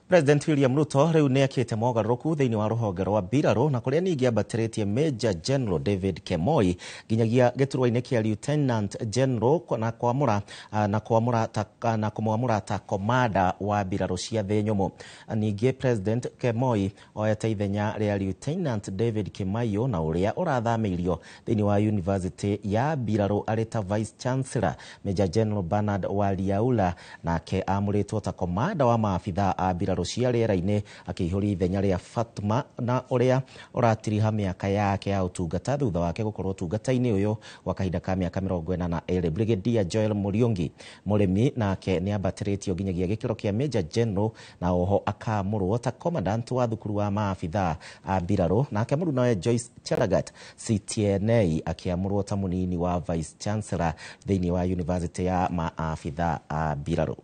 President William Ruto rĩu nĩ ekĩte mogarũrũku thĩinĩ wa rũhonge rwa mbirarũ, na kũrĩa ningĩ ambatĩrĩtie Major General David Kemoi nginyagia gĩturwa-inĩ kĩa Lieutenant General na kwamũra na kwamũra ta na kũmwamũra ta komanda wa mbirarũ cia thĩ nyũmũ. Ningĩ President Kemoi oete ithenya rĩa Lieutenant David Kimaiyo, na ũrĩa ũrathamĩirio thĩinĩ wa University ya mbirarũ arĩ ta Vice Chancellor. Major General Bernard Waliaula nake amũrĩtwo ta komanda wa maabithaa a mbirarũ cia rĩera-inĩ, akĩihũria ithenya rĩa Fatma, na ũrĩa ũratiriha mĩaka yake ya ũtungata thutha wake gũkorwo ũtungata-inĩ ũyũ gwa kahinda ka mĩaka 42. Brigadier Joel Muriungi Mũrĩmi nake nĩ ambatĩrĩtio nginyagia gĩkĩro kĩa Major General, na oho akamũrwo ta commandant wa thukuru wa maabithaa a mbirarũ. Nake mũrunawe Joyce Chelagat Sitienei akĩamũrwo ta mũnini wa Vice Chancellor thĩinĩ wa University ya maabithaa a mbirarũ.